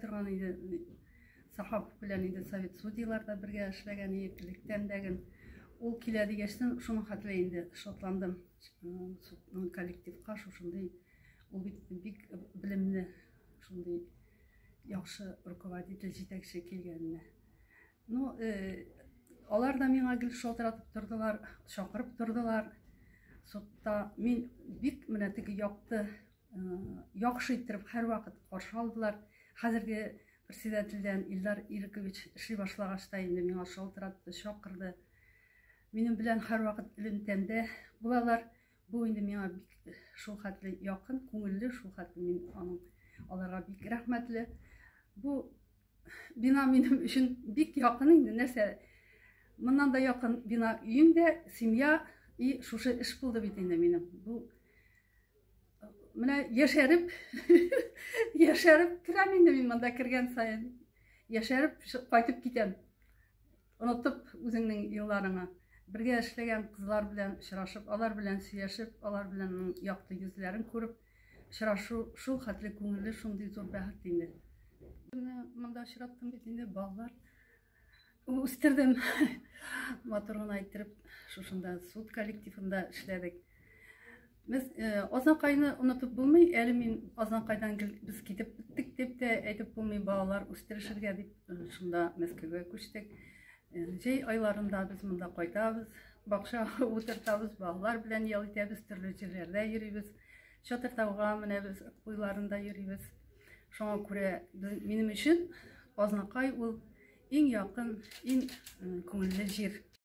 торган иде. Сахапов белән инде совет судьяларда бергә эшләгән идек электән дә. Ул килә дигәчтен, шуның хәтле инде шатландым. Судның коллективка шушындый, ул бит бик белемле, шундый яхшы руководитель, җитәкче килгәненә. Ну, алар да миңа гел шалтыратып тордылар, чакырып тордылар. Судта мин бик менә теге якты, яхшы иттереп һәрвакыт каршы алдылар. Хәзерге председательдән Илдар Ирекович эшли башлагач та инде миңа шалтыратты, чакырды. Минем белән һәрвакыт элемтәмдә булалар. Бу инде миңа бик шул хәтле якын, күңелле, шул хәтле мин аның аларга бик рәхмәтле. Бу бина минем өчен бик якын инде, нәрсә моннан да якын бина өем дә, семья и шушы эш булды бит инде минем. Бу менә яшәреп, яшәреп керәм инде мин монда кергән саен. Яшәреп кайтып китәм. Онытып үзеңнең елларыңа. Бергә эшләгән кызлар белән очрашып, алар белән сөйләшеп, алар белән якты йөзләрен күреп очрашу шул хәтле күңелле, шундый зур бәхет инде. Менә монда очраттым бит инде, балалар үстердем. Матур гына иттереп, шушында суд коллективында эшләдек. Без Азнакайны онытып булмый, әле мин Азнакайдан гел без китеп беттек дип тә әйтеп булмый, балалар үстерешергә дип шунда Мәскәүгә күчтек. Җәй айларында без монда кайтабыз, бакча утыртабыз, балалар белән ял итәбез, төрле җирләрдә йөрибез. Чатыртауга менәбез, буйларында йөрибез. Шуңа күрә минем өчен Азнакай ул иң якын, иң күңелле җир.